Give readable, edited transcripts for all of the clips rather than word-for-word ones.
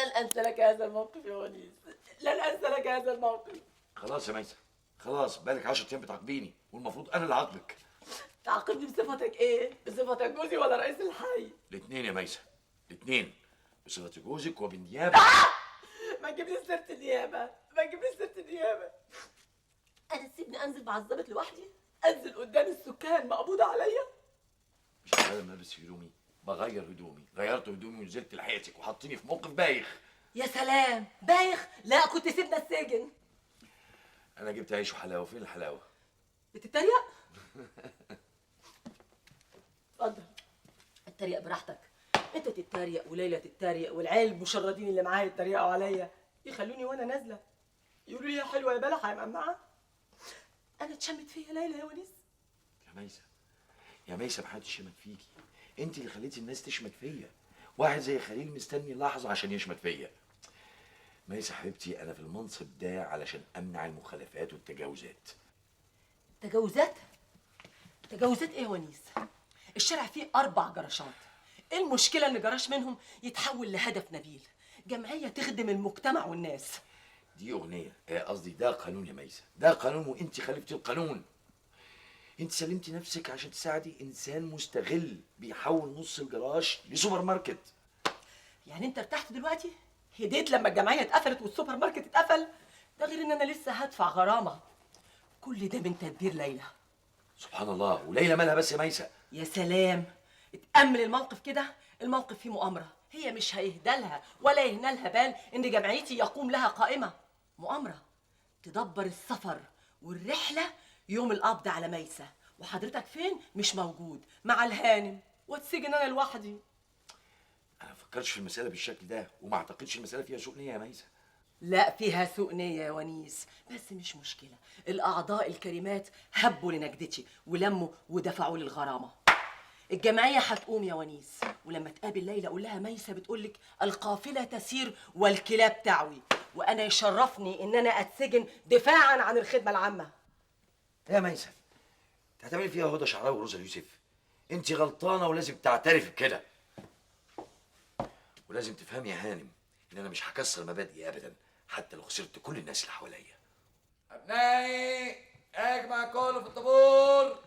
لن انسى لك هذا الموقف يا ونيس، لن انسى لك هذا الموقف. خلاص يا ميسة خلاص، بقالك 10 ايام بتعاقبيني والمفروض انا اللي اعاقبك. تعاقبني بصفتك ايه؟ بصفتك جوزي ولا رئيس الحي؟ الاثنين يا ميسة، الاثنين، بصفتي جوزك وبالنيابه. ما تجيبليش سيره النيابة، ما تجيبليش سيره النيابة. انا تسيبني انزل مع الظابط لوحدي؟ انزل قدام السكان مقبوضة عليا؟ مش بدل ما البس هدومي بغير هدومي، غيرت هدومي ونزلت لحقتك وحطيني في موقف بايخ. يا سلام، بايخ؟ لا كنت سيبنا السجن. انا جبت عيش وحلاوة، فين الحلاوة؟ بتتريق؟ اتفضل اتريق براحتك، انت تتريق وليلى تتريق والعيال المشردين اللي معايا يتريقوا عليا، يخلوني وانا نازله يقولوا لي يا حلوة يا بلحه يا مقمعه. انا اتشمت فيا ليلى يا ونيس. يا ميسة يا ميسة، محدش شمت فيكي، انت اللي خليتي الناس تشمت فيا. واحد زي خليل مستني لحظة عشان يشمت فيا. ميسة حبيبتي، انا في المنصب ده علشان امنع المخالفات والتجاوزات. تجاوزات؟ تجاوزات ايه يا ونيس؟ الشارع فيه 4 جراشات، ايه المشكلة ان جراش منهم يتحول لهدف نبيل؟ جمعية تخدم المجتمع والناس. دي اغنية، قصدي ده قانون يا ميسة، ده قانون وانت خالفتي القانون. انت سلمتي نفسك عشان تساعدي انسان مستغل بيحول نص الجراج لسوبر ماركت. يعني انت ارتحت دلوقتي؟ هديت لما الجمعية اتقفلت والسوبر ماركت اتقفل؟ ده غير ان انا لسه هدفع غرامة. كل ده من تدبير ليلى. سبحان الله، وليلى مالها بس يا ميسة؟ يا سلام، اتأمل الموقف كده، الموقف فيه مؤامرة، هي مش هيهدلها ولا يهنالها بال ان جمعيتي يقوم لها قائمة. مؤامرة تدبر السفر والرحلة يوم القبض على ميسة، وحضرتك فين؟ مش موجود مع الهانم، واتسجن انا لوحدي. انا ما فكرتش في المسألة بالشكل ده، وما اعتقدش المسألة فيها سوء نية يا ميسة. لا فيها سوء نية يا ونيس، بس مش مشكلة، الأعضاء الكريمات هبوا لنجدتي ولموا ودفعوا لي الغرامة. الجمعية هتقوم يا ونيس، ولما تقابل ليلى قول لها ميسة بتقولك القافلة تسير والكلاب تعوي، وأنا يشرفني إن أنا أتسجن دفاعاً عن الخدمة العامة. يا ميسة، انت هتعملي فيها هدى شعراوي وروزا اليوسف؟ انت غلطانة ولازم تعترفي بكده. ولازم تفهمي يا هانم إن أنا مش هكسر مبادئي أبداً، حتى لو خسرت كل الناس اللي حواليا. أبنائي اجمع كله في الطابور.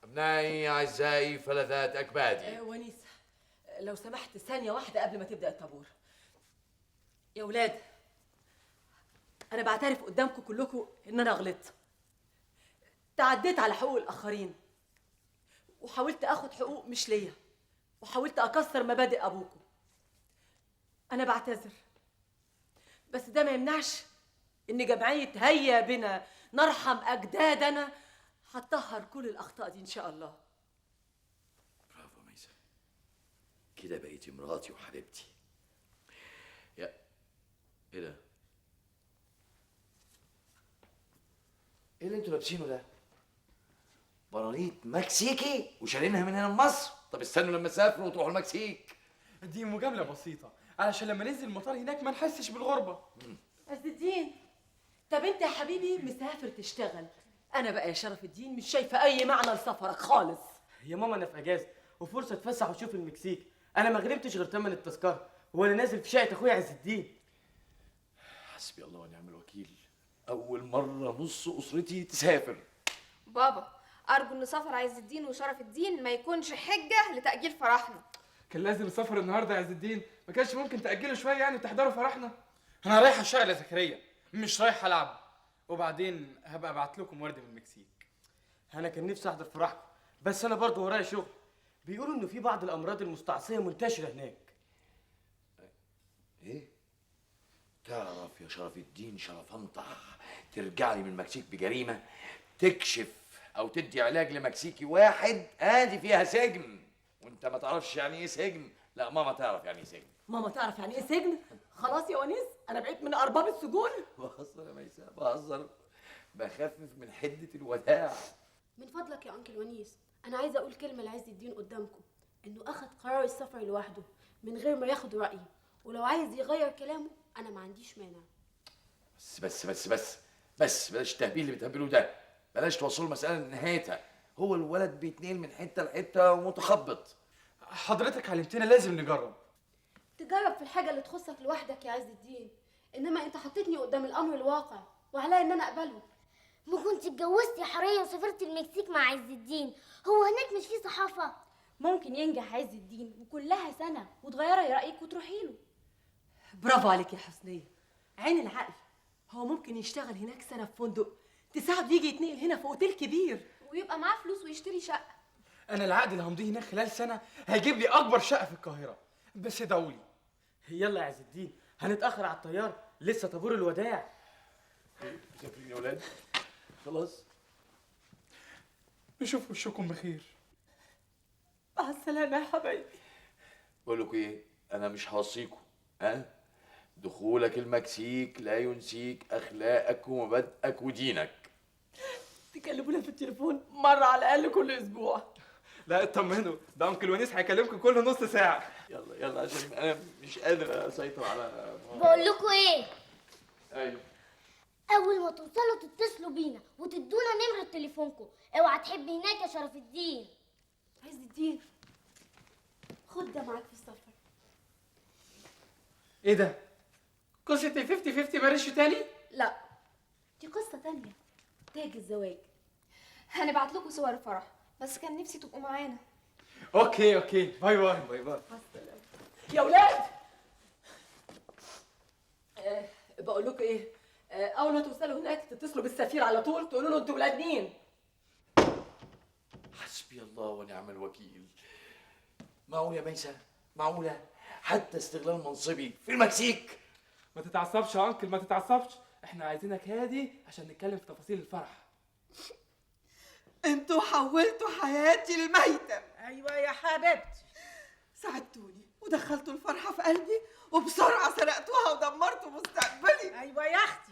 أبنائي أعزائي فلذات أكبادي. ونيس لو سمحت ثانية واحدة قبل ما تبدأ الطابور. يا ولاد، أنا بعترف قدامكم كلكم إن أنا غلطت، تعديت على حقوق الآخرين، وحاولت آخد حقوق مش ليا، وحاولت أكسر مبادئ أبوكم. أنا بعتذر، بس ده ما يمنعش إن جمعية هيا بنا نرحم أجدادنا هتطهر كل الأخطاء دي إن شاء الله. برافو يا ميسة، كده بقيتي مراتي وحبيبتي. يا إيه ده؟ إيه اللي أنتوا لابسينه ده؟ برانيت مكسيكي وشارينها من هنا لمصر؟ طب استنوا لما تسافروا وتروحوا المكسيك. دي مجاملة بسيطة علشان لما ننزل المطار هناك ما نحسش بالغربة. عز الدين، طب انت يا حبيبي مسافر تشتغل، انا بقى يا شرف الدين مش شايفة اي معنى لسفرك خالص. يا ماما انا في اجازة وفرصة اتفسح واشوف المكسيك، انا ما غربتش غير تمن التذكرة وانا نازل في شقة اخويا عز الدين. حسبي الله ونعم الوكيل، اول مرة نص اسرتي تسافر. بابا أرجو إن سفر عز الدين وشرف الدين ما يكونش حجة لتأجيل فرحنا. كان لازم السفر النهارده يا عز الدين، ما كانش ممكن تأجله شوية يعني وتحضروا فرحنا؟ أنا رايح أشتغل يا زكريا، مش رايح ألعب، وبعدين هبقى أبعت لكم ورد من المكسيك. أنا كان نفسي أحضر فرحكم، بس أنا برضه ورايا شغل. بيقولوا إنه في بعض الأمراض المستعصية منتشرة هناك. إيه؟ تعرف يا شرف الدين شرف أنطح ترجع لي من المكسيك بجريمة تكشف أو تدي علاج لمكسيكي واحد آدي فيها سجن، وأنت ما تعرفش يعني إيه سجن. لا ماما تعرف يعني إيه سجن. ماما تعرف يعني إيه سجن؟ خلاص يا ونيس أنا بقيت من أرباب السجون. بهزر يا ميساء بهزر، بخفف من حدة الوداع. من فضلك يا أنكل ونيس، أنا عايزة أقول كلمة لعز الدين قدامكم، إنه أخد قرار السفر لوحده من غير ما ياخد رأيي، ولو عايز يغير كلامه أنا ما عنديش مانع. بس بس بس بس بس بلاش التهبيل اللي بتهبلوه ده، بلاش توصلوا المسألة لنهايتها. هو الولد بيتنقل من حتة لحته ومتخبط. حضرتك علمتنا لازم نجرب. تجرب في الحاجة اللي تخصك لوحدك يا عز الدين، انما انت حطيتني قدام الامر الواقع وعليا ان انا اقبله. ما كنت اتجوزت يا حرية وسافرت المكسيك مع عز الدين، هو هناك مش فيه صحافة؟ ممكن ينجح عز الدين وكلها سنة وتغيري رايك وتروحي له. برافو عليك يا حسنيه، عين العقل. هو ممكن يشتغل هناك سنة في فندق تساعده يجي يتنقل هنا في اوتيل كبير ويبقى معاه فلوس ويشتري شقه. انا العقد اللي همضيه هناك خلال سنة هيجيب لي اكبر شقه في القاهرة، بس ادعوا لي. يلا يا عز الدين هنتاخر على الطيارة، لسه طابور الوداع. مسافرين يا ولاد؟ خلاص نشوف وشكم بخير. مع السلامة يا حبايبي. بقول لكم ايه، انا مش هوصيكم، ها؟ دخولك المكسيك لا ينسيك اخلاقك ومبادئك ودينك. تكلمونا في التليفون مرة على الاقل كل اسبوع. لا اطمنوا، ده uncle ونيس هيكلمكم كل نص ساعة. يلا يلا عشان انا مش قادر اسيطر على. بقول لكم ايه؟ ايوه، اول ما توصلوا تتصلوا بينا وتدونا نمره تليفونكم. اوعى تحب هناك يا شرف الدين. عز الدين خد ده معاك في السفر. ايه ده؟ قصة ال 50-50 marriage تاني؟ لا دي قصة تانية، تاج الزواج. هنبعت لكم صور الفرح، بس كان نفسي تبقوا معانا. okay okay، bye bye. bye bye. مع السلامة يا ولاد. بقول لكم ايه، اول ما توصلوا هناك تتصلوا بالسفير على طول، تقولوا له انتوا ولاد مين. حسبي الله ونعم الوكيل. معقولة يا ميسة؟ معقولة حتى استغلال منصبي في المكسيك؟ ما تتعصبش يا uncle، ما تتعصبش، احنا عايزينك هادي عشان نتكلم في تفاصيل الفرح. انتوا حولتوا حياتي لميتم. ايوه يا حبيبتي، ساعدتوني ودخلتوا الفرحة في قلبي وبسرعة سرقتوها ودمرتوا مستقبلي. ايوه يا اختي،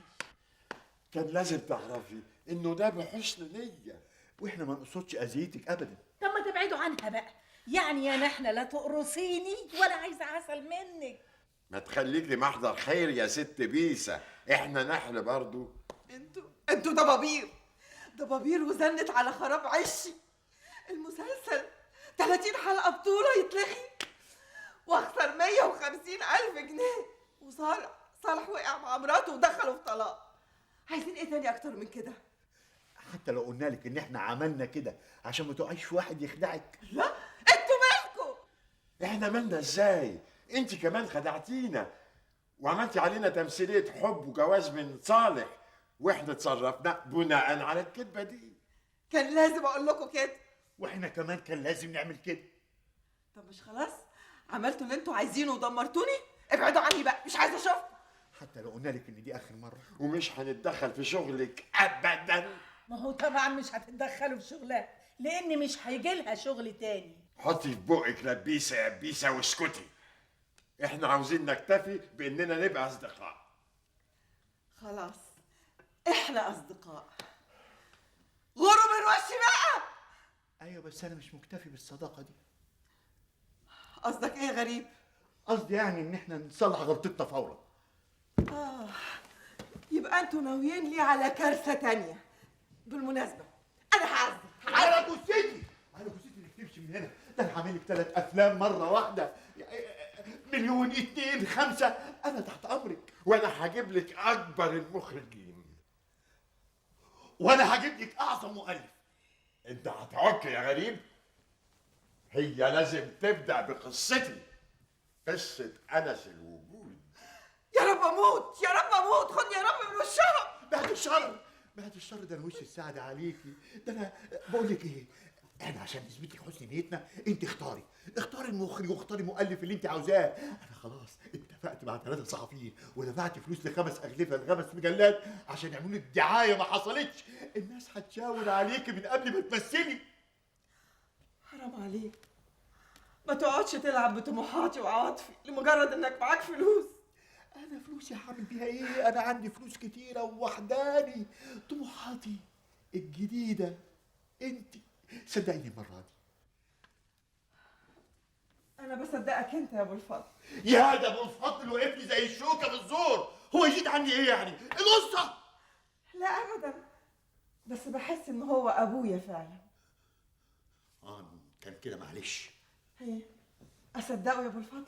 كان لازم تعرفي انه ده بحسن نيه، واحنا ما نقصدش اذيتك ابدا. طب ما تبعدوا عنها بقى، يعني يا نحنا لا تقرصيني ولا عايزه عسل منك. ما تخليكي محضر خير يا ست بيسه، احنا نحل برضو. انتوا دبابير دبابير وزنت على خراب عشي. المسلسل 30 حلقة بطوله يتلغي واخسر 150,000 جنيه، وصالح صالح وقع مع مراته ودخلوا في طلاق. عايزين ايه تاني اكتر من كده؟ حتى لو قلنا لك ان احنا عملنا كده عشان ما تقعيش في واحد يخدعك. لا انتوا مالكوا؟ احنا مالنا ازاي؟ انت كمان خدعتينا وعملتي علينا تمثيلية حب وجواز من صالح، واحنا اتصرفنا بناء على الكذبة دي. كان لازم اقول لكم كده، واحنا كمان كان لازم نعمل كده. طب مش خلاص عملتوا اللي انتوا عايزينه ودمرتوني؟ ابعدوا عني بقى، مش عايزه اشوفكم. حتى لو قلنا لك ان دي اخر مرة، ومش هنتدخل في شغلك ابدا. ما هو طبعا مش هتتدخلوا في شغلها لان مش هيجي لها شغل تاني. حطي في بقك لبيسه يا بيسه واسكتي. احنا عاوزين نكتفي باننا نبقى اصدقاء. خلاص احنا اصدقاء. غروا من وشي بقى. ايوه بس انا مش مكتفي بالصداقه دي. قصدك ايه يا غريب؟ قصدي يعني ان احنا نصلح غلطتنا فورا. يبقى انتوا ناويين لي على كارثة تانية. بالمناسبة انا هعزم على جثتي، على جثتي انك تمشي من هنا. ده انا هعمل لك 3 افلام مرة واحدة، 1,000,000 2 5، انا تحت امرك. وانا هجيب لك اكبر المخرجين، وانا هجيب لك اعظم مؤلف. انت هتعك يا غريب؟ هي لازم تبدا بقصتي، قصة انس الوجود. يا رب اموت، يا رب اموت، خدني يا رب من وشهم. بعد الشر، بعد الشر، ده انا وش السعد عليكي. ده انا بقول لك ايه، احنا عشان نثبت لك حسن نيتنا انت اختاري، اختاري المخرج واختاري المؤلف اللي انت عاوزاه. انا خلاص اتفقت مع 3 صحفيين ودفعت فلوس ل5 اغلفه ل5 مجلات عشان يعملوا لك دعاية ما حصلتش. الناس هتشاور عليكي من قبل ما تمثلي. حرام عليك، ما تقعدش تلعب بطموحاتي وعواطفي لمجرد انك معاك فلوس. انا فلوسي هعمل بيها ايه؟ انا عندي فلوس كتيرة ووحداني. طموحاتي الجديدة انت، صدقيني المرة دي. انا بصدقك انت يا ابو الفضل. يا ده ابو الفضل وقف لي زي الشوكة بالزور، هو يزيد عني ايه يعني؟ القصة؟ لا ابدا، بس بحس ان هو ابويا فعلا. كان كده معلش. ايه اصدقه يا ابو الفضل؟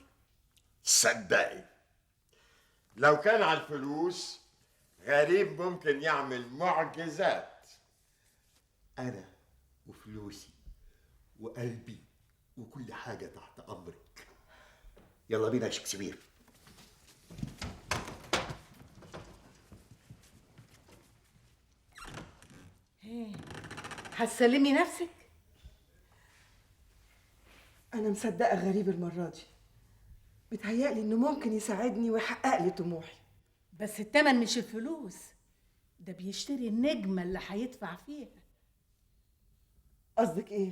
صدقي لو كان على الفلوس غريب ممكن يعمل معجزات. انا وفلوسي وقلبي وكل حاجة تحت امرك. يلا بينا يا شكسبير. ايه هتسلمي نفسك؟ انا مصدقه غريب المرة دي، متهيألي انه ممكن يساعدني ويحقق لي طموحي. بس التمن مش الفلوس، ده بيشتري النجمة اللي هيدفع فيها. قصدك ايه؟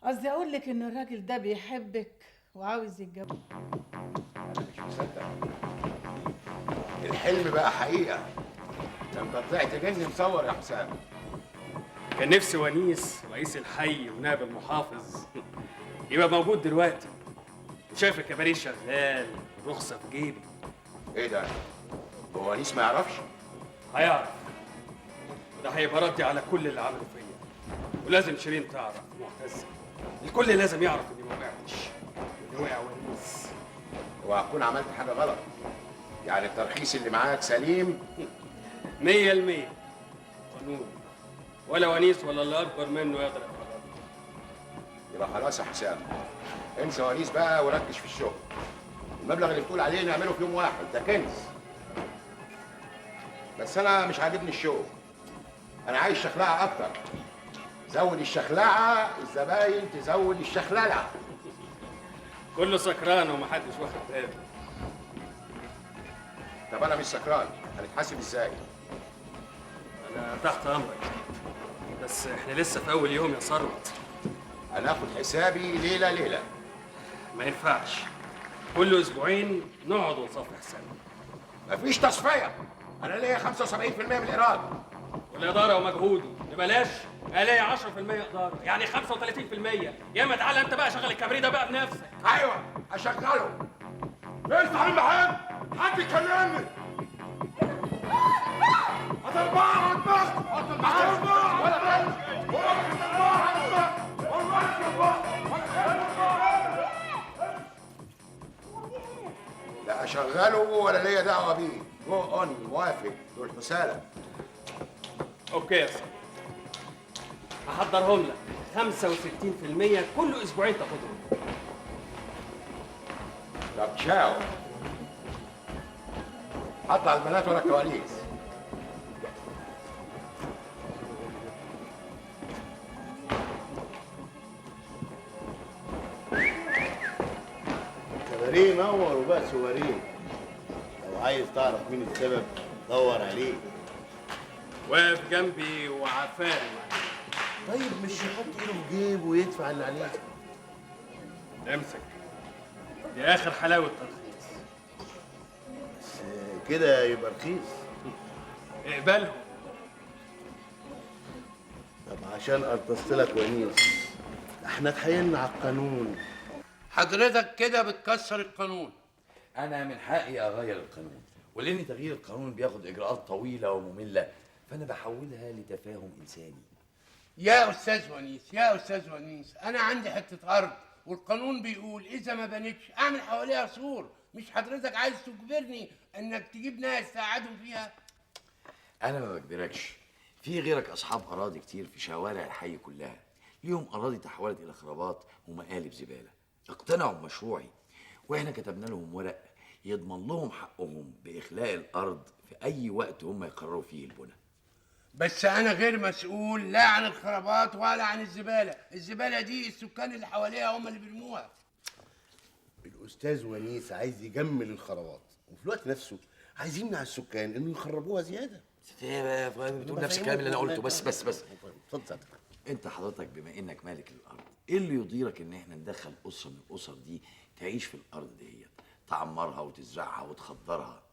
قصدي اقول لك ان الراجل ده بيحبك وعاوز يتجوز. انا مش مصدق، الحلم بقى حقيقة. ده انت طلعت جن مصور يا حسام. كان نفسي ونيس رئيس الحي ونائب المحافظ يبقى موجود دلوقتي، وشايف الكباريه شغال، رخصه في جيبي. ايه ده؟ هو ونيس ما يعرفش؟ هيعرف، وده هيبقى ردي على كل اللي عمله فيا. ولازم شيرين تعرف، معتزه، الكل لازم يعرف اني ما وقعتش، واللي وقع ونيس. اوعى تكون عملت حاجة غلط، يعني الترخيص اللي معاك سليم؟ 100% قانون، ولا ونيس ولا اللي اكبر منه يقدر يتحرك. يبقى خلاص يا حسام، انسى ونيس بقى وركز في الشغل. المبلغ اللي بتقول عليه نعمله في يوم واحد، ده كنز. بس انا مش عاجبني الشغل، انا عايز شخلعه اكتر. زود الشخلعه، الزباين تزود الشخللعه. كله سكران ومحدش واخد باله. طب انا مش سكران، هنتحاسب ازاي؟ انا تحت امرك، بس احنا لسه في اول يوم يا ثروت. هناخد حسابي ليلة ليلة. ما ينفعش، كل اسبوعين نقعد ونصفي حسابنا. مفيش تصفية، انا ليا 75% من الايراد. والادارة ومجهودي ببلاش، الاقي 10% ادارة، يعني 35%. يا ما تعالى انت بقى شغل الكبريت ده بقى بنفسك. ايوه اشغله. افتح المحل، حد يكلمني. هتربعه على دماغكم، هتربعه على دماغكم، هتربعه على دماغكم، والله هتربعه. لا اشغله ولا ليا دعوه بيه. go on، موافق، دول حساله. okay يا صاحبي، هحضرهم لك 65% كل اسبوعين تاخدهم. طب تشاو. حط على البنات ورا الكواليس. كباريه نور وبقى سواريه. لو عايز تعرف مين السبب دور عليه. واقف جنبي وعفاني. طيب مش يحط ايده في جيبه ويدفع اللي عليه؟ امسك، دي اخر حلاوة ترخيص. بس كده يبقى رخيص. اقبلهم. طب عشان قرطست لك ونيس، احنا اتحايلنا على القانون. حضرتك كده بتكسر القانون. انا من حقي اغير القانون، ولان تغيير القانون بياخد اجراءات طويلة وممله، فانا بحولها لتفاهم انساني. يا استاذ ونيس، يا استاذ ونيس، انا عندي حتة ارض والقانون بيقول اذا ما بنتش اعمل حواليها سور. مش حضرتك عايز تجبرني انك تجيب ناس تقعدهم فيها؟ انا ما بجبركش، في غيرك اصحاب اراضي كتير في شوارع الحي كلها ليهم اراضي تحولت الى خرابات ومقالب زبالة. اقتنعوا بمشروعي، واحنا كتبنا لهم ورق يضمن لهم حقهم باخلاء الارض في اي وقت هم يقرروا فيه البنى. بس انا غير مسؤول لا عن الخرابات ولا عن الزبالة، الزبالة دي السكان اللي حواليها هم اللي بيرموها. الاستاذ ونيس عايز يجمل الخرابات، وفي الوقت نفسه عايز يمنع السكان انه يخربوها زيادة. بتقول نفس الكلام اللي انا قلته. بس بس بس اتفضل سعادتك. انت حضرتك بما انك مالك الارض، ايه اللي يضيرك ان احنا ندخل اسره من الاسر دي تعيش في الارض ديت، تعمرها وتزرعها وتخضرها،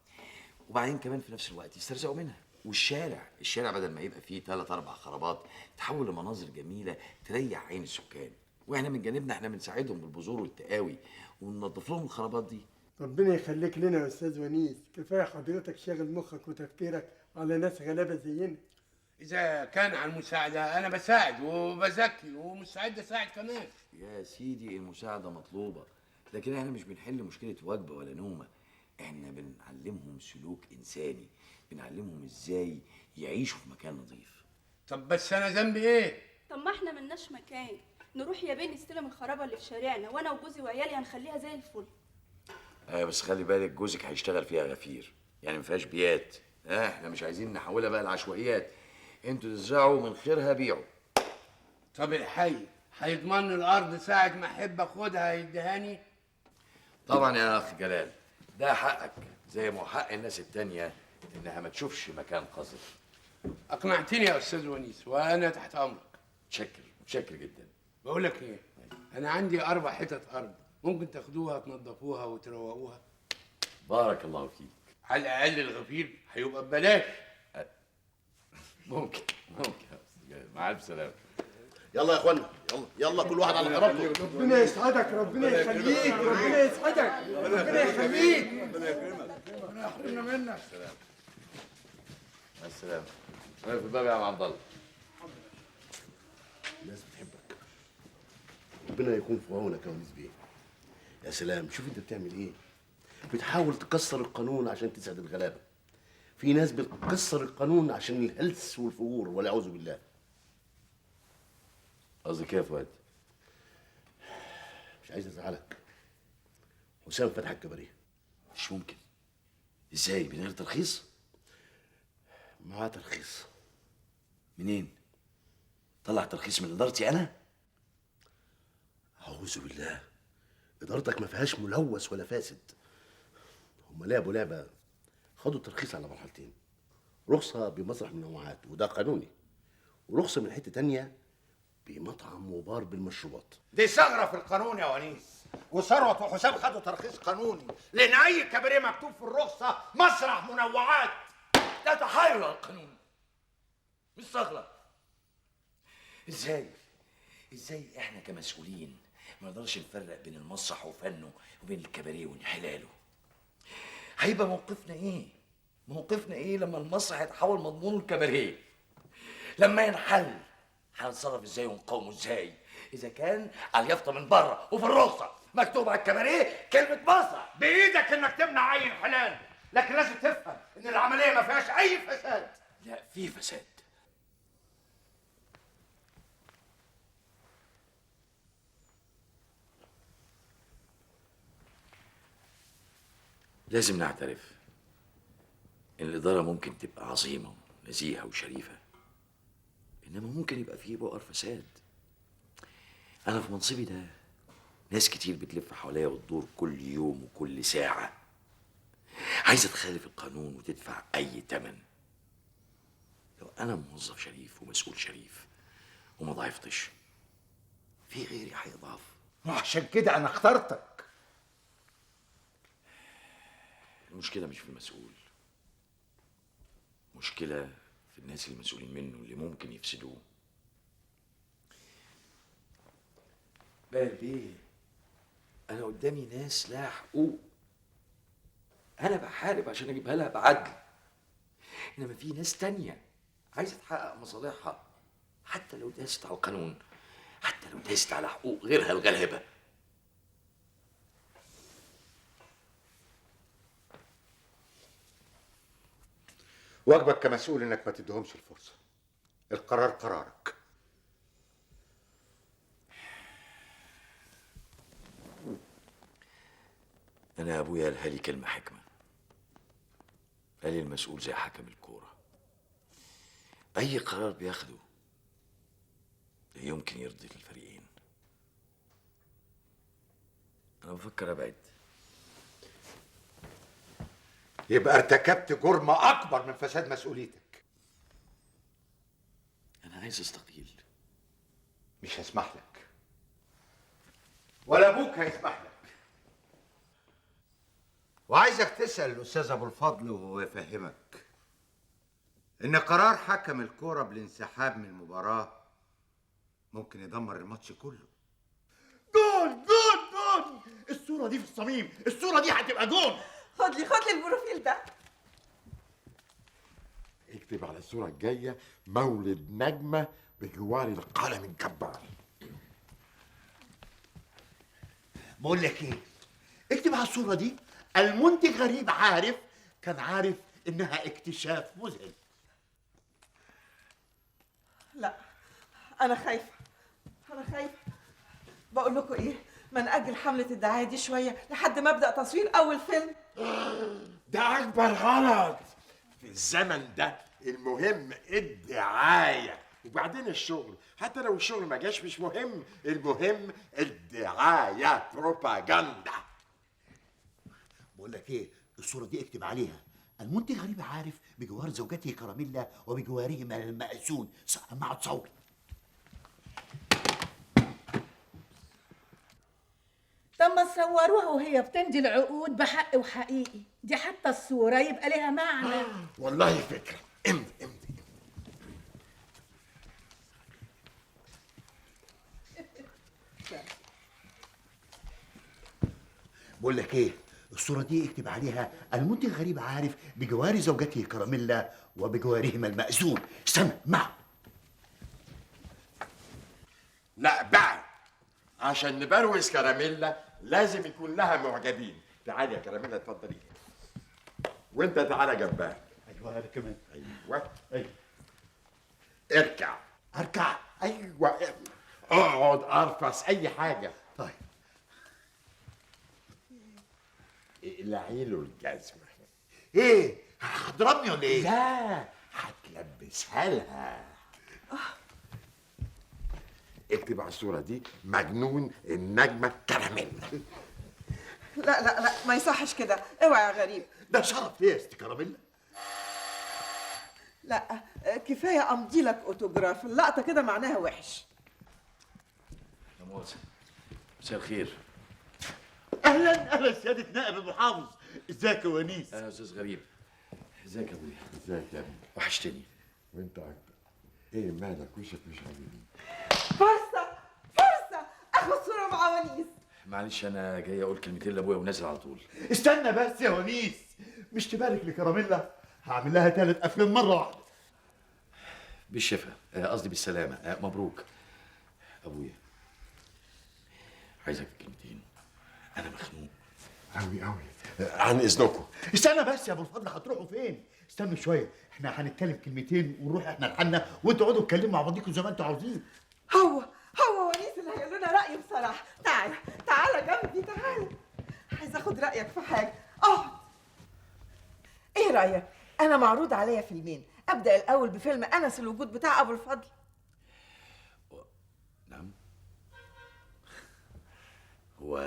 وبعدين كمان في نفس الوقت يسترزقوا منها؟ والشارع، الشارع بدل ما يبقى فيه 3 4 خرابات تحول لمناظر جميلة تريح عين السكان، واحنا من جانبنا احنا بنساعدهم بالبذور والتقاوي وننظف لهم الخرابات دي. ربنا يخليك لنا يا استاذ ونيس، كفاية حضرتك شاغل مخك وتفكيرك على ناس غلابة زينا. اذا كان على المساعدة انا بساعد وبزكي ومستعد اساعد كمان. يا سيدي المساعدة مطلوبه، لكن احنا مش بنحل مشكلة وجبة ولا نومه، احنا بنعلمهم سلوك انساني، بنعلمهم ازاي يعيشوا في مكان نظيف. طب بس انا ذنبي ايه؟ طب ما احنا ملناش مكان نروح يا بيه نستلم الخرابه اللي في شارعنا، وانا وجوزي وعيالي هنخليها زي الفل. ايوه بس خلي بالك جوزك هيشتغل فيها غفير، يعني ما فيهاش بيات. احنا مش عايزين نحولها بقى لعشوائيات، انتوا تزرعوا من خيرها بيعوا. طب الحي هيضمن الارض ساعة ما احب اخدها هيديهاني؟ طبعا يا اخ جلال، ده حقك زي ما هو حق الناس التانية انها ما تشوفش مكان قذر. اقنعتني يا استاذ ونيس وانا تحت امرك. متشكر، متشكر جدا. بقول لك ايه، انا عندي 4 حتت ارض، ممكن تاخدوها تنظفوها وتروقوها؟ بارك الله فيك. على الاقل الغفير هيبقى ببلاش. ممكن ممكن يا استاذ جلال، مع الف سلامه. يلا يا اخوانا، يلا يلا كل واحد على خرابته. ربنا يسعدك، ربنا يخليك، ربنا يسعدك، ربنا يخليك، ربنا يكرمك، ربنا يحرمنا منك. مع السلامة. واقف في الباب يا عم عبد الله. الناس بتحبك، ربنا يكون في عونك يا ونيس بيه. يا سلام، شوف انت بتعمل ايه، بتحاول تكسر القانون عشان تسعد الغلابة. في ناس بتكسر القانون عشان الهلس والفجور والعياذ بالله. قصدك ايه يا فؤاد؟ مش عايز ازعلك، حسام فتح الكباريه. مش ممكن، ازاي من غير ترخيص؟ معاه ترخيص. منين؟ طلع ترخيص من ادارتي انا؟ اعوذ بالله، ادارتك ما فيهاش ملوث ولا فاسد. هم لعبوا لعبه، خدوا الترخيص على مرحلتين، رخصه بمسرح منوعات وده قانوني، ورخصه من حتة تانية بمطعم وبار بالمشروبات. دي ثغره في القانون يا ونيس، وثروت وحسام خدوا ترخيص قانوني، لان اي كباريه مكتوب في الرخصة مسرح منوعات. ده تحايل على القانون مش ثغره. ازاي؟ ازاي احنا كمسؤولين ما نقدرش نفرق بين المسرح وفنه وبين الكباريه وانحلاله؟ هيبقى موقفنا ايه؟ موقفنا ايه لما المسرح يتحول مضمونه الكباريه؟ لما ينحل هنتصرف ازاي ونقاومه ازاي؟ اذا كان على اليافطه من بره وفي الرخصة مكتوب على الكباريه كلمة مسرح. بايدك انك تمنع اي انحلال، لكن لازم تفهم ان العملية ما فيهاش اي فساد. لا، في فساد. لازم نعترف ان الادارة ممكن تبقى عظيمة ونزيهه وشريفه، انما ممكن يبقى فيه بؤر فساد. انا في منصبي ده ناس كتير بتلف حواليا وتدور كل يوم وكل ساعة، عايزه تخالف القانون وتدفع اي ثمن. لو انا موظف شريف ومسؤول شريف وما ضعفتش، في غيري هيضعف. وعشان كده انا اخترتك. المشكلة مش في المسؤول، مشكلة في الناس المسؤولين منه اللي ممكن يفسدوه. بقى بيه، أنا قدامي ناس لها حقوق، أنا بحارب عشان أجيبها لها بعدل، إنما في ناس تانية عايزة تحقق مصالحها حتى لو داست على القانون، حتى لو داست على حقوق غيرها الغلابة. واجبك كمسؤول انك ما تديهمش الفرصة. القرار قرارك. انا ابويا قالها لي كلمة حكمه، قال لي المسؤول زي حكم الكورة، اي قرار بياخده لا يمكن يرضي الفريقين. انا بفكر ابعد. يبقى ارتكبت جرم اكبر من فساد مسؤوليتك. انا عايز استقيل. مش هسمح لك، ولا ابوك هيسمح لك. وعايزك تسأل الأستاذ أبو الفضل وهو يفهمك إن قرار حكم الكورة بالانسحاب من المباراة ممكن يدمر الماتش كله. جول جول جول! الصورة دي في الصميم، الصورة دي هتبقى جول. خد لي ال profile ده. ايه اكتب على الصورة الجاية مولد نجمه بجوار القلم الجبار. بقول لك ايه، اكتب على الصورة دي المنتج غريب عارف كان عارف انها اكتشاف مذهل. لا انا خايفة، انا خايفة. بقول لكم ايه، ما نأجل حملة الدعاية دي شوية لحد ما ابدأ تصوير أول فيلم. ده أكبر غلط في الزمن ده. المهم الدعاية وبعدين الشغل، حتى لو الشغل ما جاش مش مهم، المهم الدعاية، بروباجندا. بقول لك ايه، الصورة دي اكتب عليها المنتج غريب عارف بجوار زوجته كراميلا وبجوارهما المأذون. مع تصور. طب ما تصوروها وهي بتمضي العقود بحق وحقيقي، دي حتى الصورة يبقى لها معنى. والله فكرة. امضي امضي. بقول لك ايه، الصورة دي اكتب عليها المنتج غريب عارف بجوار زوجته كراميلا وبجوارهما المأذون. استنى مع. لا بقى، عشان نبروز كراميلا لازم يكون لها معجبين. تعالي يا كراميلا اتفضلي، وانت تعالى جنبها. ايوه انا كمان. ايوه ايوه. اركع. اركع؟ ايوه اقعد، ارفس، اي حاجة. طيب اقلعي له الجزمة. ايه هتضربني ولا ايه؟ لا هتلبسها لها. اكتب على الصورة دي مجنون النجمة كراميلا. لا لا لا ما يصحش كده، اوعى يا غريب. ده شرف ليه يا ست كراميلا؟ لا كفاية امضي لك اوتوجراف، اللقطة كده معناها وحش. يا مؤاخذة، مساء الخير. اهلا اهلا سيادة نائب المحافظ. ازيك يا ونيس؟ اهلا يا استاذ غريب. ازيك يا ابويا؟ ازيك يا ابني؟ وحشتني. وانت اكتر. ايه مالك وشك مش عاجبني؟ فرصة فرصة اخد صورة مع ونيس. معلش انا جاي اقول كلمتين لابويا ونازل على طول. استنى بس يا ونيس، مش تبارك لكراميلا؟ هعمل لها 3 افلام مرة واحدة. بالشفا، قصدي بالسلامة. مبروك. ابويا عايزك في كلمتين، انا مخنوق قوي قوي. عن اذنكم. استنى بس يا ابو الفضل، هتروحوا فين؟ استنوا شوية، احنا هنتكلم كلمتين ونروح احنا لحالنا، وانتوا اقعدوا اتكلموا مع بعضيكم زي ما انتوا عاوزين. هو ونيس اللي هيقول لنا رايه بصراحة. تعالى تعالى جنبي، تعالى، عايز اخد رايك في حاجة. اقعد. ايه رايك؟ انا معروض عليا فيلمين، ابدا الاول بفيلم انس الوجود بتاع ابو الفضل. نعم. هو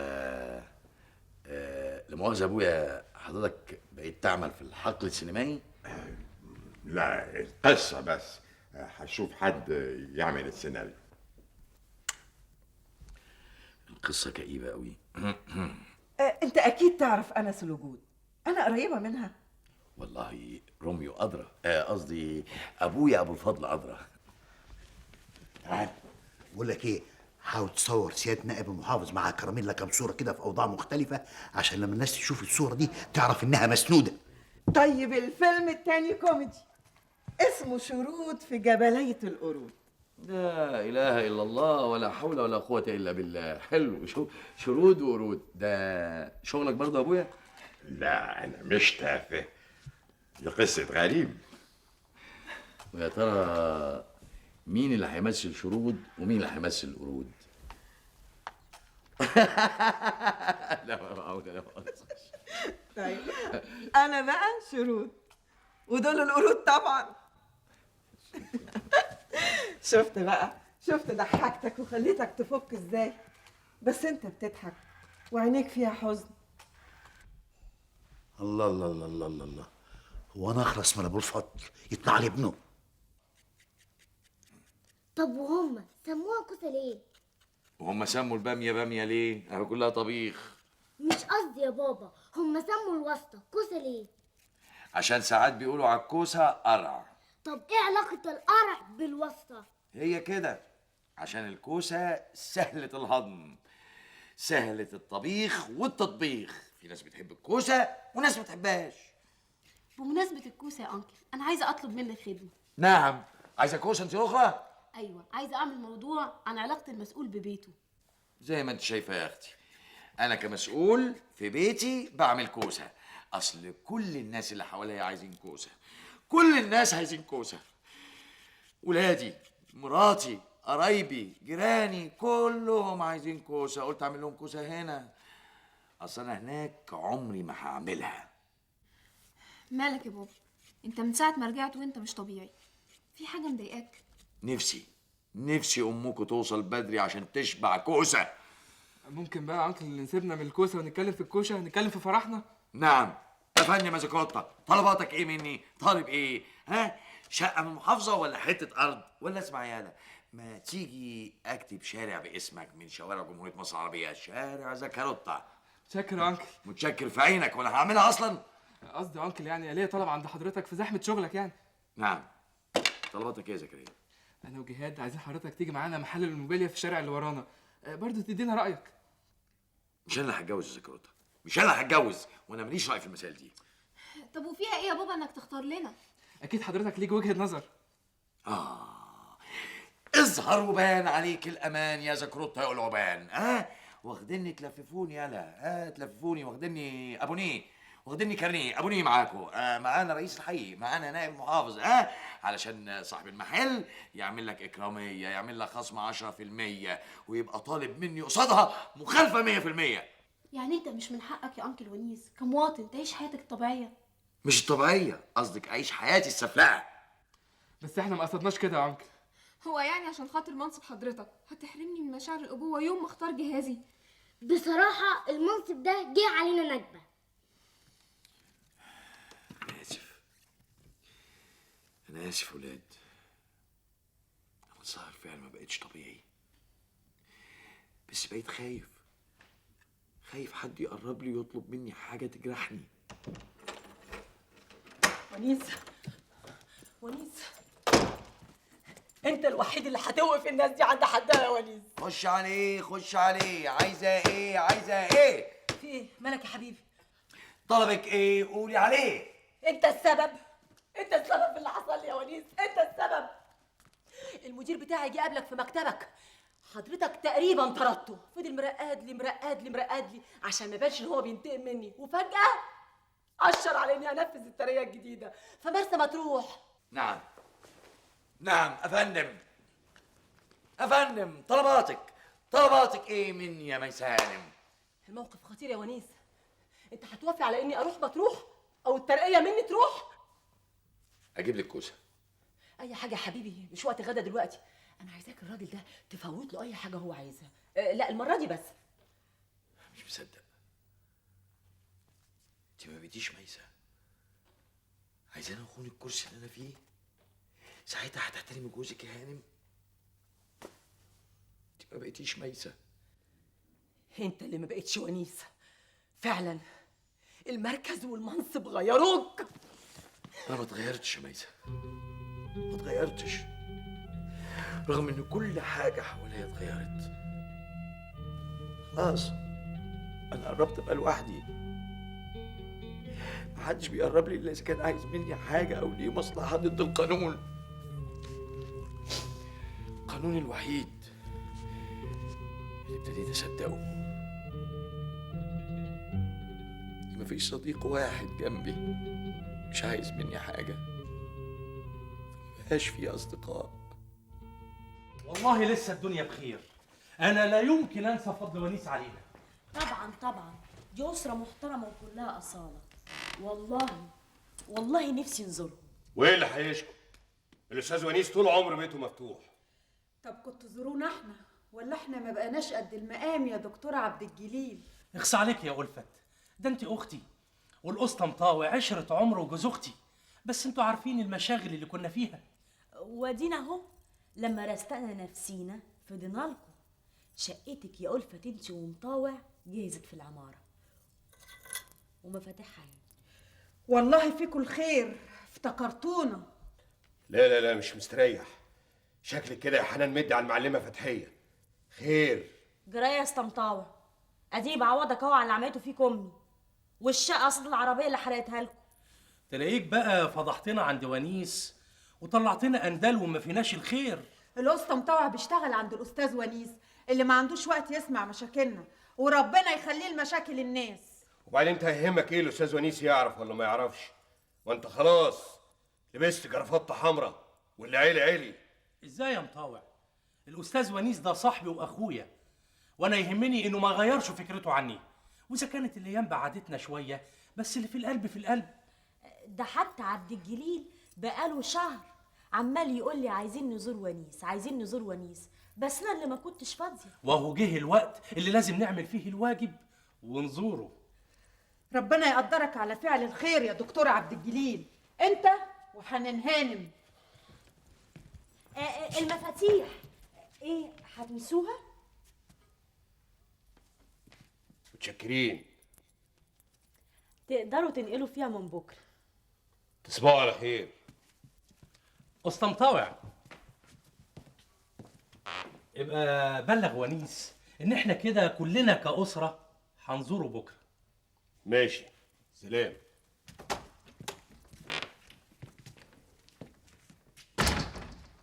لمؤاخذة ابويا، حضرتك بقيت تعمل في الحقل السينمائي؟ لا القصة بس، هشوف حد يعمل السيناريو. القصة كئيبة قوي. انت اكيد تعرف انس الوجود، انا قريبة منها. والله روميو ادرى، قصدي ابويا ابو الفضل ادرى. تعال بقول لك ايه، حاول تصور سيادة نائب المحافظ مع كراميلا كام صورة كده في أوضاع مختلفة، عشان لما الناس تشوف الصورة دي تعرف إنها مسنودة. طيب الفيلم التاني كوميدي اسمه شرود في جبلية القرود. لا إله إلا الله ولا حول ولا قوة إلا بالله. حلو، شرود وقرود، ده شغلك برضه يا أبويا؟ لا أنا مش تافه، دي قصة غريب. ويا ترى مين اللي هيمثل شرود ومين اللي هيمثل القرود؟ لا لا. طيب انا بقى شرود ودول القرود طبعا. شفت بقى، شفت ضحكتك وخليتك تفك ازاي؟ بس انت بتضحك وعينيك فيها حزن. الله الله الله الله الله الله، هو انا اخلص من ابو الفضل يطلع لي ابنه؟ طب وهم سموها كوسة ليه؟ وهم سموا الباميه باميه ليه؟ اهو كلها طبيخ. مش قصدي يا بابا، هم سموا الواسطة كوسة ليه؟ عشان ساعات بيقولوا على الكوسه قرع. طب ايه علاقة القرع بالواسطة؟ هي كده، عشان الكوسه سهلة الهضم، سهلة الطبيخ والتطبيخ. في ناس بتحب الكوسه وناس ما بتحبهاش. بمناسبة الكوسه يا uncle، انا عايزه اطلب منك خدمة. نعم، عايزه كوسة انت اخرى؟ ايوه، عايزه اعمل موضوع عن علاقة المسؤول ببيته. زي ما انت شايفه يا اختي، انا كمسؤول في بيتي بعمل كوسة. اصل كل الناس اللي حواليا عايزين كوسة، كل الناس عايزين كوسة. ولادي، مراتي، قرايبي، جيراني، كلهم عايزين كوسة. قلت اعمل لهم كوسة هنا، اصل انا هناك عمري ما هعملها. مالك يا بابا؟ انت من ساعة ما رجعت وانت مش طبيعي، في حاجة مضايقاك؟ نفسي امكم توصل بدري عشان تشبع كوسة. ممكن بقى يا uncle نسيبنا من الكوسه ونتكلم في الكوشة، نتكلم في فرحنا؟ نعم يا فندم يا زكوطه، طلباتك ايه مني؟ طالب ايه؟ ها؟ شقه من محافظة ولا حتة ارض؟ ولا اسمع يالا، ما تيجي اكتب شارع باسمك من شوارع جمهورية مصر العربية، شارع زكروطه. متشكر يا uncle. متشكر في عينك، وانا هعملها اصلا؟ قصدي يا uncle يعني ليا طلب عند حضرتك في زحمة شغلك يعني. نعم، طلباتك ايه يا زكريا؟ انا وجهاد عايزين حضرتك تيجي معانا محل الموبيليا في الشارع اللي ورانا، برضه تدينا رايك. مش انا اللي هتجوز يا زكروطه، مش انا اللي هتجوز، وانا ماليش راي في المسائل دي. طب وفيها ايه يا بابا انك تختار لنا؟ اكيد حضرتك ليك وجهه نظر. اظهر وبان عليك الامان يا زكروطه يا العبان. واخديني تلففوني يالا، تلففوني، واخديني ابونيه، واخديني كارنيه ابونيه معاكو، معانا رئيس الحي، معانا نائب محافظ، علشان صاحب المحل يعمل لك اكراميه، يعمل لك خصم 10%، ويبقى طالب مني قصادها مخالفة 100%. يعني انت مش من حقك يا انكل ونيس كمواطن تعيش حياتك الطبيعية؟ مش الطبيعية، قصدك اعيش حياتي السفلقه. بس احنا ما قصدناش كده يا انكل. هو يعني عشان خاطر منصب حضرتك هتحرمني من مشاعر الابوة يوم ما اختار جهازي؟ بصراحة المنصب ده جه علينا نكبه. انا اسف، انا اسف ولاد، انا الظاهر فعلا ما بقتش طبيعي، بس بقيت خايف، خايف حد يقرب لي ويطلب مني حاجة تجرحني. ونيس، ونيس، انت الوحيد اللي هتوقف الناس دي عند حدها يا ونيس. خش عليه، خش عليه. عايزه ايه؟ عايزه ايه؟ في ايه؟ مالك يا حبيبي؟ طلبك ايه؟ قولي عليه. انت السبب، انت السبب في اللي حصل لي يا ونيس، انت السبب. المدير بتاعي جه قبلك في مكتبك، حضرتك تقريبا طردته، فضل مرقد لي مرقد لي مرقد لي عشان ما يبانش ان هو بينتقم مني، وفجأة اشر على اني انفذ الترقية الجديدة، فمرسى ما تروح. نعم نعم افندم، افندم، طلباتك، طلباتك ايه مني يا ميس هانم؟ الموقف خطير يا ونيس، انت هتوافق على اني اروح مطروح او الترقية مني تروح؟ اجيب لك كوسة. اي حاجة يا حبيبي، مش وقت غدا دلوقتي. انا عايزاك الراجل ده تفوت له اي حاجة هو عايزها. لا المرة دي بس. مش مصدق، انت ما بقيتيش ميسة. عايزاني اخون الكرسي اللي انا فيه؟ ساعتها هتحترمي جوزك يا هانم. انت ما بقيتيش ميسة. انت اللي ما بقيتش ونيس فعلا. المركز والمنصب غيروك. انا ما اتغيرتش يا ميسة، ما اتغيرتش، رغم ان كل حاجة حواليا اتغيرت. خلاص انا قربت ابقى لوحدي، محدش بيقرب لي الا اذا كان عايز مني حاجة او ليه مصلحة ضد القانون. القانون الوحيد اللي ابتديت اصدقه، مفيش صديق واحد جنبي مش عايز مني حاجة، مبقاش في اصدقاء. والله لسه الدنيا بخير، انا لا يمكن انسى فضل ونيس علينا. طبعا طبعا، دي اسره محترمه وكلها اصاله. والله والله نفسي نزورهم. وايه اللي هيشكو؟ الاستاذ ونيس طول عمره بيته مفتوح. طب كنتوا زورونا احنا، ولا احنا ما بقناش قد المقام يا دكتور عبد الجليل؟ اخص عليك يا ألفت، ده انت اختي والقسطى مطاوع عشرة عمر وجوز اختي، بس انتوا عارفين المشاغل اللي كنا فيها. وادينا اهو لما رستقنا نفسينا فضينا لكم. شقتك يا ألفت انت ومطاوع جهزت في العمارة ومفاتيحها اهي. والله فيكم الخير، افتكرتونا. لا لا لا مش مستريح، شكلك كده يا حنان مدي على المعلمة فتحيه. خير جرايه يا اسطى مطاوع، اديني بعوضك اهو على اللي عملته فيك امي والشقه قصاد العربية اللي حرقتها لكم. تلاقيك بقى فضحتنا عند ونيس وطلعتنا اندال وما فيناش الخير. الاسطى مطوع بيشتغل عند الاستاذ ونيس اللي ما عندوش وقت يسمع مشاكلنا، وربنا يخليه لمشاكل الناس. وبعدين انت هيهمك ايه الاستاذ ونيس يعرف ولا ما يعرفش؟ وانت خلاص لبست جرافطه حمراء واللي عيلي عيلي. ازاي يا مطاوع؟ الاستاذ ونيس ده صاحبي واخويا، وانا يهمني انه ما غيرش فكرته عني، واذا كانت الايام بعدتنا شوية بس اللي في القلب في القلب. ده حتى عبد الجليل بقاله شهر عمال يقول لي عايزين نزور ونيس، عايزين نزور ونيس، بس انا اللي ما كنتش فاضية. وهو جه الوقت اللي لازم نعمل فيه الواجب ونزوره. ربنا يقدرك على فعل الخير يا دكتور عبد الجليل، انت وحنان هانم. المفاتيح ايه هتنسوها؟ متشكرين. تقدروا تنقلوا فيها من بكره. تصبحوا على خير. اسطى مطاوع، ابقى بلغ ونيس ان احنا كده كلنا كأسرة هنزوره بكره. ماشي، سلام.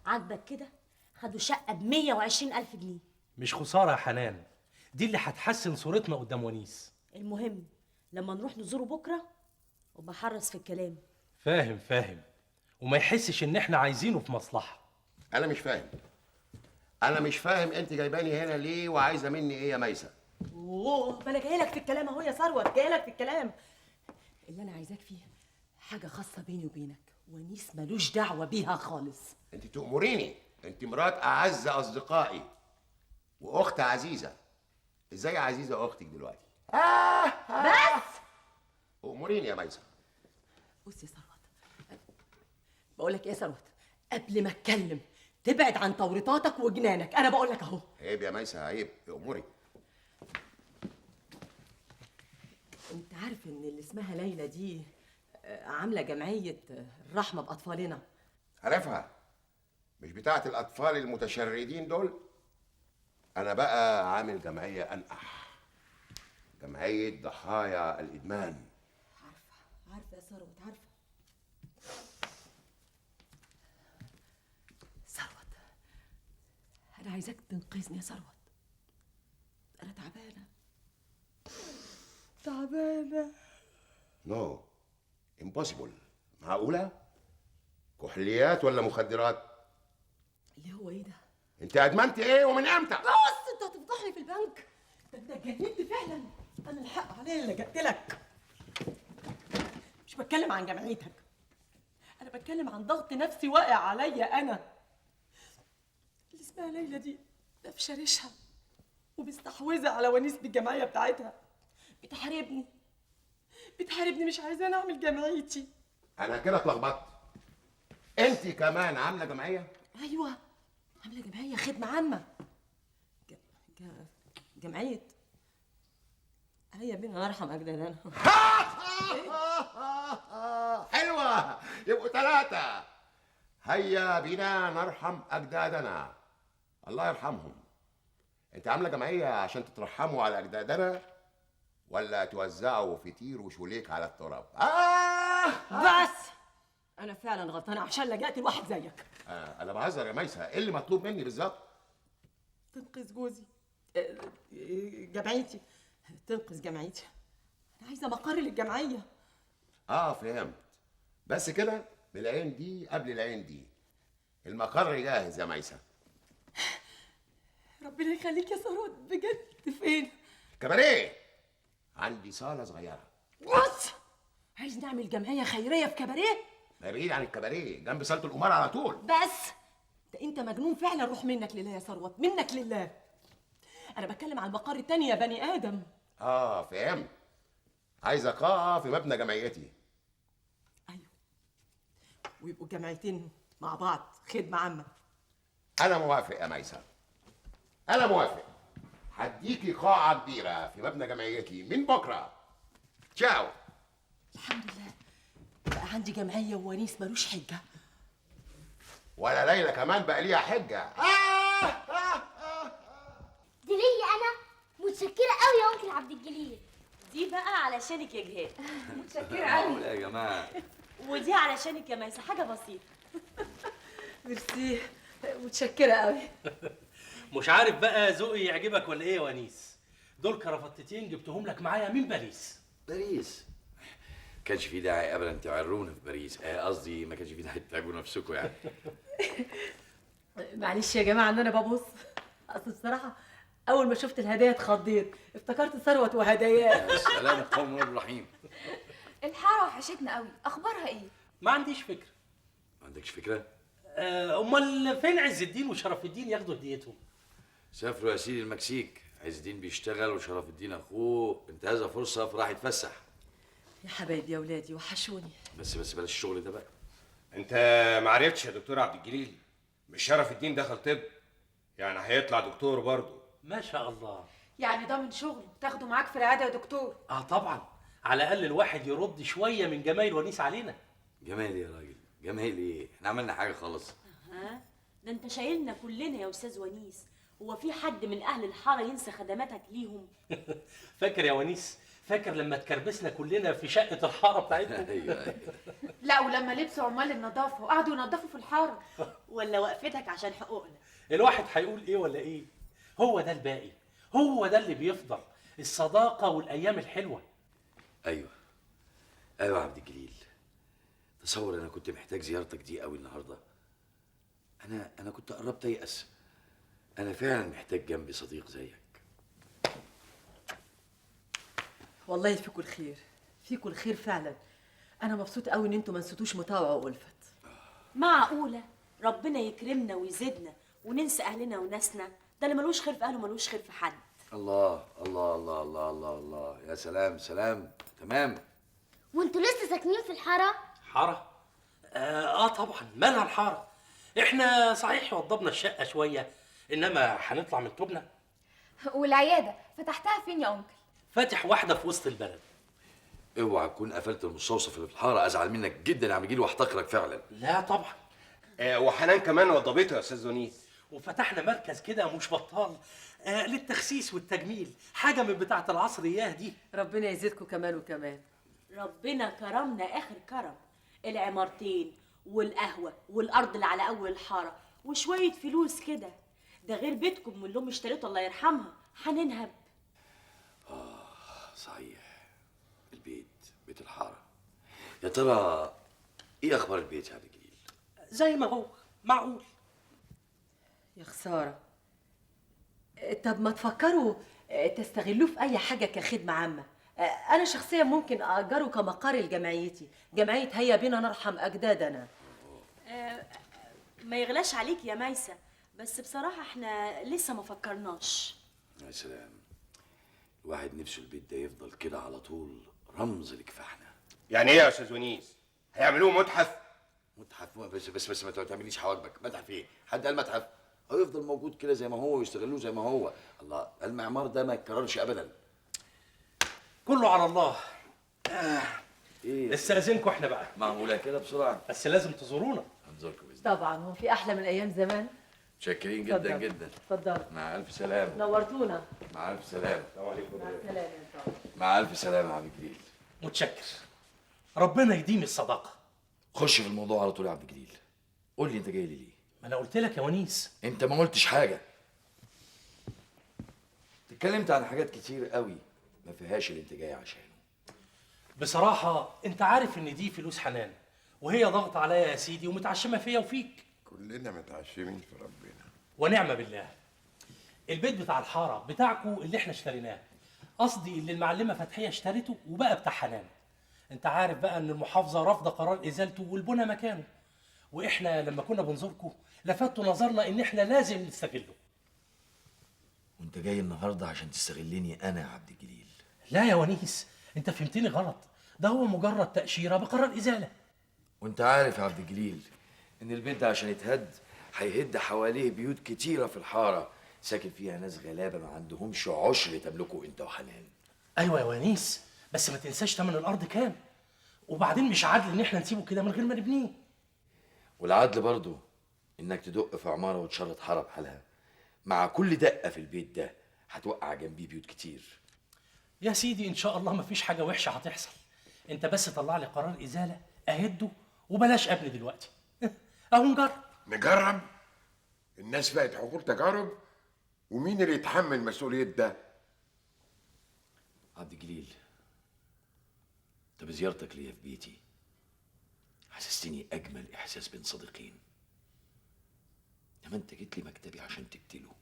عاجبك كده؟ خدوا شقة ب 120,000 جنيه. مش خسارة يا حنان، دي اللي هتحسن صورتنا قدام ونيس. المهم لما نروح نزوره بكرة وبحرص في الكلام. فاهم فاهم، وما يحسش ان احنا عايزينه في مصلحة. انا مش فاهم، انا مش فاهم انت جايباني هنا ليه وعايزة مني ايه يا ميسة؟ اوه، ما انا جايلك في الكلام اهو يا ثروت، جايلك في الكلام. اللي انا عايزاك فيه حاجة خاصة بيني وبينك، ونيس ملوش دعوة بيها خالص. انت تأمريني، انت مرات اعز اصدقائي واخت عزيزة. ازاي عزيزة اختك دلوقتي؟ بس أموريني يا ميسة. بص يا ثروت، بقول لك ايه يا ثروت، قبل ما اتكلم تبعد عن توريطاتك وجنانك، انا بقول لك اهو. عيب يا ميسة، عيب، اموري. انت عارف ان اللي اسمها ليلى دي عامله جمعية الرحمة باطفالنا؟ عارفها، مش بتاعه الاطفال المتشردين دول؟ انا بقى عامل جمعية انقح، جمعية ضحايا الادمان. عارفه عارفه يا ثروت، عارفه. ثروت، انا عايزاك تنقذني يا ثروت، انا تعبانة تعبانة. no، impossible. معقولة؟ كحوليات ولا مخدرات؟ اللي هو ايه ده؟ انت ادمنت ايه ومن امتى؟ بص، انت هتفضحني في البنك، ده انت اتجننت فعلا. انا الحق عليا اللي لجأت لك. مش بتكلم عن جمعيتك، انا بتكلم عن ضغط نفسي واقع عليا انا. اللي اسمها ليلى دي لافشه ريشها ومستحوذه على ونيس بالجمعيه بتاعتها، بتحاربني بتحاربني، مش عايزاني اعمل جمعيتي. انا كده اتلخبطت. انت كمان عامله جمعية؟ ايوه عامله جمعية خدمة عامة، جمعية هيا بينا نرحم اجدادنا. حلوة، يبقوا 3. هيا بينا نرحم اجدادنا، الله يرحمهم. انت عامله جمعية عشان تترحموا على اجدادنا ولا توزعوا فطير وشوليك على التراب؟ بس انا فعلا غلطانة عشان لجأت لواحد زيك. انا بهزر يا ميسة، ايه اللي مطلوب مني بالظبط؟ تنقذ جوزي، جمعيتي، تنقذ جمعيتي. انا عايزه مقر للجمعية. فهمت. بس كده بالعين دي قبل العين دي. المقر جاهز يا ميسة. ربنا يخليك يا ثروت، بجد. فين؟ كباريه، عندي صاله صغيرة. بص، عايز نعمل جمعية خيرية في كباريه؟ ما بعيد عن الكباريه، جنب صاله القمار على طول. بس ده انت مجنون فعلا. روح منك لله يا ثروت، منك لله. انا بتكلم عن المقر التاني يا بني ادم. فهمت. عايزه قاعة في مبنى جمعيتي. ايوه، ويبقوا جمعيتين مع بعض، خدمة عامة. انا موافق يا ميسة، انا موافق. هديكي قاعة كبيرة في مبنى جمعيتي من بكره. تشاو. الحمد لله بقى عندي جمعية وونيس ملوش حجه. ولا ليلى كمان بقى ليها حجه. دي ليا انا؟ متشكره قوي يا انكل عبد الجليل. دي بقى علشانك يا جهاد. متشكره قوي. يا جماعة، ودي علشانك يا ميسة، حاجة بسيطة. ميرسي، متشكره قوي. مش عارف بقى ذوقي يعجبك ولا ايه يا ونيس. دول كرافتتين جبتهم لك معايا من باريس. باريس؟ ما كانش في داعي ابدا تعرونا في باريس، قصدي ما كانش في داعي تتعبوا نفسكم يعني. معلش يا جماعة ان انا ببص، اصل بصراحة اول ما شفت الهدايا اتخضيت، افتكرت ثروت وهدايا. السلام قوم الرحيم. الحارة وحشتنا قوي، اخبارها ايه؟ ما عنديش فكرة. ما عندكش فكرة؟ امال فين عز الدين وشرف الدين ياخدوا هديتهم؟ سافروا يا سيدي المكسيك، عز الدين بيشتغل وشرف الدين اخوه انتهز فرصة فراح يتفسح. يا حبايبي يا ولادي وحشوني. بس بس بلاش الشغل ده بقى. انت ما عرفتش يا دكتور عبد الجليل، مش شرف الدين دخل طب يعني هيطلع دكتور برضه. ما شاء الله، يعني ده من شغله تاخده معاك في العادة يا دكتور. اه طبعا، على الاقل الواحد يرد شوية من جمايل ونيس علينا. جمايل يا راجل؟ جمايل ايه؟ احنا عملنا حاجة خالص. ها ده انت شايلنا كلنا يا استاذ ونيس، هو في حد من اهل الحارة ينسى خدماتك ليهم؟ فاكر يا ونيس؟ فاكر لما تكربسنا كلنا في شقه الحارة بتاعتكم؟ ايوه. لا ولما لبسوا عمال النظافة وقعدوا ينظفوا في الحارة. ولا وقفتك عشان حقوقنا. الواحد هيقول ايه ولا ايه؟ هو ده الباقي، هو ده اللي بيفضل، الصداقة والايام الحلوة. ايوه ايوه يا عبد الجليل، تصور انا كنت محتاج زيارتك دي قوي النهارده. انا كنت قربت ايأس. انا فعلا محتاج جنبي صديق زيك. والله فيكوا الخير، فيكوا الخير فعلا. انا مبسوط قوي ان انتوا ما نسيتوش مطاوعه وألفت. معقولة ربنا يكرمنا ويزيدنا وننسى اهلنا وناسنا؟ ده اللي ملوش خير في اهله ملوش خير في حد. الله الله الله الله الله الله، يا سلام سلام. تمام. وانتوا لسه ساكنين في الحارة؟ حارة؟ اه طبعا، مالها الحارة؟ احنا صحيح وضبنا الشقة شوية، انما هنطلع من توبنا. والعياده فتحتها فين يا انكل؟ فاتح واحدة في وسط البلد. اوعى تكون قفلت المستوصف اللي في الحارة، ازعل منك جدا يا عم جيل واحتقرك فعلا. لا طبعا. وحنان كمان وضبته يا استاذ ونيس. وفتحنا مركز كده مش بطال للتخسيس والتجميل، حاجة من بتاعه العصر اياه دي. ربنا يزيدكم كمان وكمان. ربنا كرمنا اخر كرم، العمارتين والقهوة والارض اللي على اول الحارة وشوية فلوس كده، ده غير بيتكم واللي امي اشتريته الله يرحمها. هننهب. صحيح، البيت، بيت الحارة. يا ترى ايه اخبار البيت يا عبد الجليل؟ زي ما هو، معقول. يا خسارة. طب ما تفكروا تستغلوه في اي حاجة كخدمة عامة. انا شخصيا ممكن اجره كمقر لجمعيتي، جمعية هيا بنا نرحم اجدادنا. ما يغلاش عليك يا ميسة، بس بصراحة احنا لسه ما فكرناش. يا سلام، الواحد نفسه البيت ده يفضل كده على طول رمز لكفاحنا. يعني ايه يا استاذ ونيس؟ هيعملوه متحف؟ متحف؟ بس بس بس ما تعمليش حواجبك. متحف ايه؟ حد قال متحف؟ هو يفضل موجود كده زي ما هو ويستغلوه زي ما هو. الله، المعمار ده ما يتكررش ابدا. كله على الله. ايه؟ استاذنكم احنا بقى. معمولة كده بسرعة؟ بس لازم تزورونا. هنزوركم باذن الله. طبعا، هو في احلى من ايام زمان؟ متشكرين جدا جدا. اتفضل. مع الف سلامه. نورتونا. مع الف سلامه. السلام عليكم. مع السلامة يا طارق. مع الف سلامه يا عبد الجليل. متشكر، ربنا يديم الصداقة. خش في الموضوع على طول يا عبد الجليل. قول لي انت جاي لي ليه؟ ما انا قلت لك يا ونيس. انت ما قلتش حاجة. اتكلمت عن حاجات كتير قوي ما فيهاش اللي انت جاي عشانه. بصراحة انت عارف ان دي فلوس حنان، وهي ضغط عليا يا سيدي ومتعشمه فيا وفيك. كلنا متعشمين في ربنا. ونعمه بالله. البيت بتاع الحارة بتاعكو اللي احنا اشتريناه، قصدي اللي المعلمة فتحيه اشترته وبقى بتاع حنان. انت عارف بقى ان المحافظة رافضه قرار ازالته والبنى مكانه، واحنا لما كنا بنزوركم لفتوا نظرنا ان احنا لازم نستغله. وانت جاي النهارده عشان تستغلني انا يا عبد الجليل؟ لا يا ونيس، انت فهمتني غلط، ده هو مجرد تأشيرة بقرار إزالة. وانت عارف يا عبد الجليل ان البيت ده عشان يتهد هيهد حواليه بيوت كتيرة في الحارة ساكن فيها ناس غلابة ما عندهمش عشر تملكه انت وحنان. ايوه يا ونيس، بس ما تنساش ثمن الارض كام، وبعدين مش عدل ان احنا نسيبه كده من غير ما نبنيه. والعدل برضه انك تدق في عمارة وتشرط حارة بحالها، مع كل دقة في البيت ده هتوقع جنبيه بيوت كتير. يا سيدي ان شاء الله مفيش حاجة وحشة هتحصل، انت بس طلع لي قرار ازالة اهده وبلاش ابني دلوقتي. اهو نجرب. نجرب؟ الناس بقت حقول تجارب، ومين اللي يتحمل مسؤولية ده؟ عبد الجليل، انت بزيارتك ليا في بيتي حسستني اجمل احساس بين صديقين. لما انت جيت لي مكتبي عشان تقتله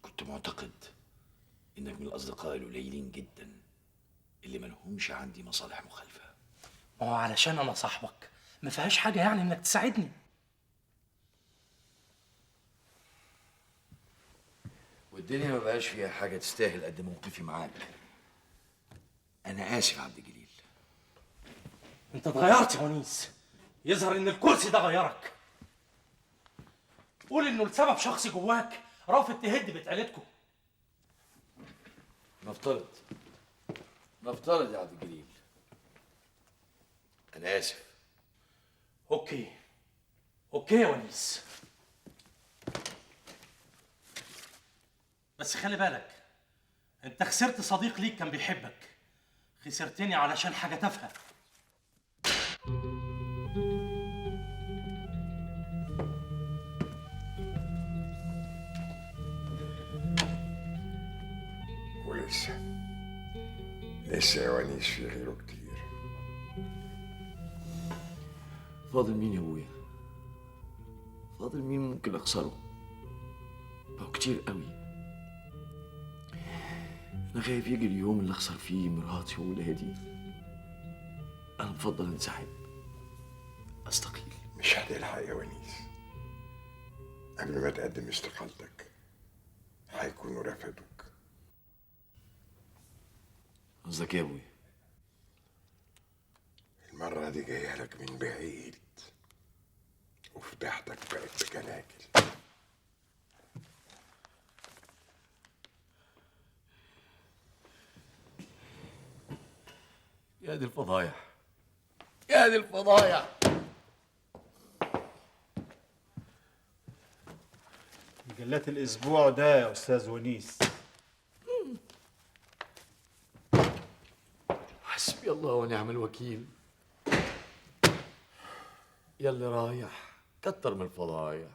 كنت معتقد انك من الاصدقاء القليلين جدا اللي مالهمش عندي مصالح مخالفة. ما هو علشان انا صاحبك ما فيهاش حاجة يعني انك تساعدني. والدنيا ما بقاش فيها حاجة تستاهل قد موقفي معاك. انا اسف يا عبد الجليل. انت اتغيرت يا ونيس، يظهر ان الكرسي ده غيرك. قول انه لسبب شخصي جواك رافض تهد بيت عيلتكم. نفترض يا عبد الجليل، انا اسف. okay يا ونيس، بس خلي بالك انت خسرت صديق ليك كان بيحبك، خسرتني علشان حاجة تافهة. ولسه لسه يا ونيس في غيره كتير. فاضل مين يا ابويا؟ فاضل مين ممكن اخسره؟ بقوا كتير قوي. انا خايف يجي اليوم اللي اخسر فيه مراتي وولادي. انا بفضل انسحب، استقيل. مش هتلحق يا ونيس، قبل ما تقدم استقالتك هيكونوا رفضوك. قصدك ايه يا ابويا؟ المرة دي جاية لك من بعيد وفضيحتك بقت بجلاجل. يا دي الفضايح، يا دي الفضايح. مجلات الأسبوع ده يا أستاذ ونيس. حسبي الله ونعم الوكيل. يا اللي رايح كتر من الفضايح.